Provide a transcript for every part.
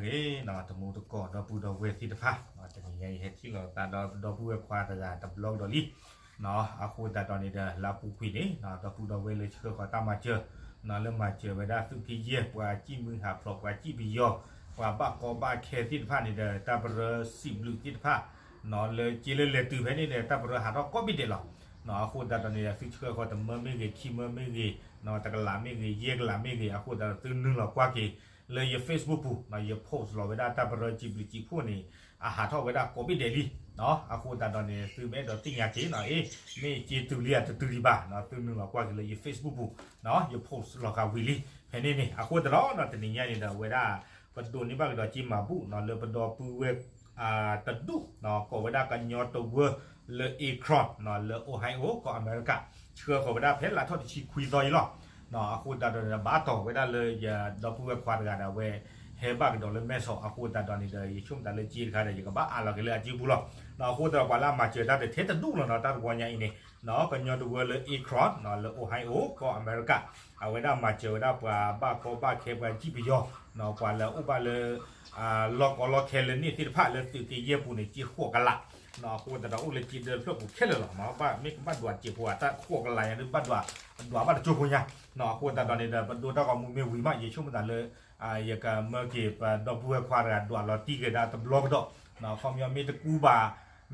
ဂ့ၤ တမူတကိး ဒီပုၢ်ဒီဝဲၢ်သ့ၣ်တဖၣ်, တနံၤညါအံၤ ဟဲထံၣ်လိာ်သးဒီး ဒီပုၢ်ဝဲၢ်ခွါတဂၤတဘျီကဒီးလံ. အဃိသတးဒီးန့ၣ်ဒီး လၢအပူၤကွံာ်န့ၣ် ဒီပုၢ်ဒီဝဲၢ်လၢဆှၢဃီၤတၢ်မၤစၢၤ လၢမၤစၢၤဝဲဒၣ်သုးက့ယဲၢ် ပှၤစံၣ်မုၢ်ဟးဖျိး ပှၤစံၣ်ပယီၤ ပှၤဘၣ်ကီဘၣ်ခဲသ့ၣ်တဖၣ်န့ၣ်ဒီး တၢ်ပရၢစံးဘျုးသ့ၣ်တဖၣ် လၢက့လၢလဲၤတုၤဖဲန့ၣ်ဒီး တၢ်ပရၢဟးထီၣ်ကိးဘ့ၣ်ဒဲးလီၤ. အဃိသတးဒီးန့ၣ်ဒီး သုဆှၢဃီၤတမၢမ့ၢ်ဂ့ၤ ခံမၢမ့ၢ်ဂ့ၤ တကလးမ့ၢ်ဂ့ၤ ယဲၢ်ကလးမ့ၢ်ဂ့ၤ အဃိသတးဒီးသုနုာ်လီၤကွၢ်က့ၤ လၢယ Facebook ပူၤ ယ post လီၤဝဲဒၣ်တၢ်ပရၢစံးဘျုးစံးဖှိၣ်န့ၣ် အဟးထီၣ်ဝဲဒၣ်ကိးဘ့ၣ်ဒဲးလံ. အဃိသတးဒီးန့ၣ် သုမ့ၢ်အဲၣ်ဒိးသ့ၣ်ညါက့ၤနီၤ အ့ မ့ၢ်က့တုၤလံဧါတတုၤဒံးဘၣ် သုနုာ်လီၤကွၢ်က့ၤလၢယ Facebook ပူၤ ယ post လီၤဃာ်ဝံၤလံ. ဖဲန့ၣ်န့ၣ် အဃိသတးဒီး တနံၤညါန့ၣ်ဒီး အဝဲဒၣ် ပဒိးန့ၢ်ဘၣ်ကဒီးက့ၤမၤဘူၣ်နီၤ လၢပဒီပုၢ်ဝဲၢ် တဒူၣ် ကိးဝဲဒၣ်ကညီတဝၢလၢ Akron လၢ Ohio ကီၢ်အမဲရကၤ ဆှၢဃီၤဝဲဒၣ်ဖဲလါထီၣ်တဆံခွံသီအံၤလီၤ. အဃိသတးဒီး ဘၣ်တီၤဝဲဒၣ်လၢယဒီပုၢ်ဝဲၢ်ခွါတဂၤဒီး အဝဲဟဲဘၣ်ကဒီးလၢမဲၢ်ဆီး အဃိသတးဒီးန့ၣ်ဒီး ယဆိကမိၣ်သးလၢက့တခါဒီး ယကဘၣ်အးလီၤက့ၤလၢအစုပူၤလီၤ. အဃိသတးဒီး ပှၤလၢအမၤစၢၤတၢ်တထဲတဒူၣ်လီၤနီၤ တၢ်တဝီညါအံၤန့ၣ် ကညီတဝၢလၢ Akron လၢ Ohio ကီၢ်အမဲရကၤ အဝဲဒၣ်မၤစၢၤဝဲဒၣ်ပှၤဘၣ်ကီဘၣ်ခဲ ပှၤစံၣ်ပယီၤ ပှၤလၢအအိၣ်ဘၣ်လၢ လီၢ်ကီလီၢ်ခဲလၢန့ၣ်သ့ၣ်တဖၣ်လၢသုးက့ယဲၢ်ပူၤန့ၣ် က့ဃိးကလး အဃိသတးဒီးအိၣ်လၢက့ဒၢဖျၢၣ်ပူၤခဲလၢာ်လီၤ. မ့ၢ်ကဘၣ်ဒွးစဲးဖိအတၢ်ဃိးကလးညါဒီး ဘၣ်ဒွးဘၣ်တကၠိဖိညါ အဃိသတးဒီးန့ၣ်ဒီး ပဒိတၢ်ဂီၤမူမ့ၢ်ဝံၤမး ယဆိကမိၣ်သးလၢ ယကမၢက့ၤပဒီပုၢ်ဝဲၢ်ခွါတဂၤဒွးလီၤတံၢ်က့ၤဒၣ်တဘျီကဒီး အခီပညီမ့ၢ်တကူဘၣ်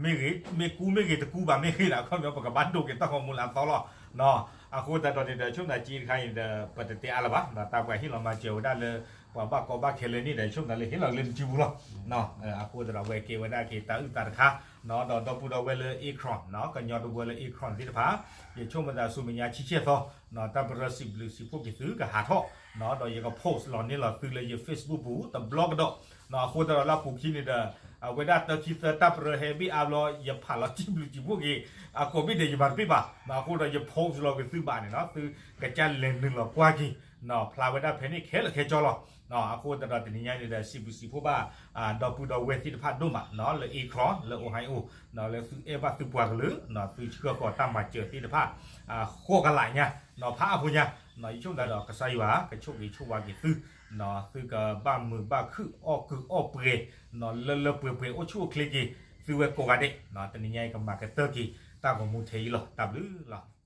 မ့ၢ်ဂ့ၤ မ့ၢ်ကူမ့ၢ်ဂ့ၤတကူဘၣ်မ့ၢ်ဂ့ၤဒီး အခီပညီပကဘၣ်ဒိက့ၤတၢ်ဂီၤမူလၢအသီလီၤ. အဃိသတးဒီးန့ၣ်ဒီး ဆိကမိၣ်သးက့တခါအံၤဒီး ပတတဲအါလၢၤဘၣ် တၢ်ပှၤဟ့ၣ်လီၤမၤစၢၤဝဲဒၣ်လၢ ပှၤဘၣ်ကီဘၣ်ခဲလၢန့ၣ်ဒီး ဆိကမိၣ်သးလၢဟ့ၣ်လီၤလၢနစုပူၤလီၤ. အဃိသတးဒီး အဝဲကဲဝဲဒၣ်က့ၤတၢ်အုၣ်သးတခါ ဒီးဒီပုၢ်ဒီဝဲၢ်လၢ Akron ကညီတဝၢလၢ Akron သ့ၣ်တဖၣ် ယဆိကမိၣ်သးဆူမဲာ်ညါဆံဆဲၣ်သီ တၢ်ပရၢစံးဘျုးစံးဖှိၣ်က့ၤသုကဟးထီၣ် ဒီးယက post လီၤန့ၢ်လီၤသုလၢယ Facebook ပူၤတဘျီကဒီး အဃိသတးဒီးလၢအပူၤခံန့ၣ်ဒီး အဝဲဒၣ်တၢခံသၢတၢ်ပရၢဟဲဘ့ၣ်အါဘျီ ယဖးလီၤစံးဘျုးစံးဖှိၣ်က့ၤ အကိးဘ့ၣ်ဒဲးယမၤတဘ့ၣ်ဘၣ် အဃိဒီးယ post လီၤက့ၤသုဘၣ်န့ၣ်နီၤ သုကစၢ်လဲၤနုာ်လီၤကွၢ်က့ၤ ဖျါဝဲဒၣ်ဖဲန့ၣ်ခဲလၢာ်ခဲဆ့လီၤ. အဃိသတးဒီးတနံၤညါန့ၣ်ဒီး စံးဘျုးစံးဖှိၣ်ဘၣ် ဒီပုၢ်ဒီဝဲၢ်သ့ၣ်တဖၣ်ဒိၣ်မး လၢ Akron လၢ Ohio လၢသုအဲၣ်ဘၣ်သုပှၤကလုာ် သုဆှၢဃီၤတၢ်မၤစၢၤသ့ၣ်တဖၣ် ဃိးကလးညါ ဖးအါဖိညါ ယဆိကမိၣ်သးဒီးကစၢ်ယွၤ ကဆိၣ်ဂ့ၤဆိၣ်ဝါက့ၤသု သုကဘၣ်မုာ်ဘၣ်ခုၣ်အီၣ်ကုာ်အီၣ်ပှဲၤ လၢလၢပှဲၤပှဲၤအိၣ်ဆူၣ်အိၣ်ချ့က့ၤ သုဝဲကိးဂၤဒဲး တနံၤညါအံၤကမၤကတၢၢ်က့ၤ တၢ်ဂီၤမူထဲအံၤလီၤ. တၢ်ဘျုးလီၤ.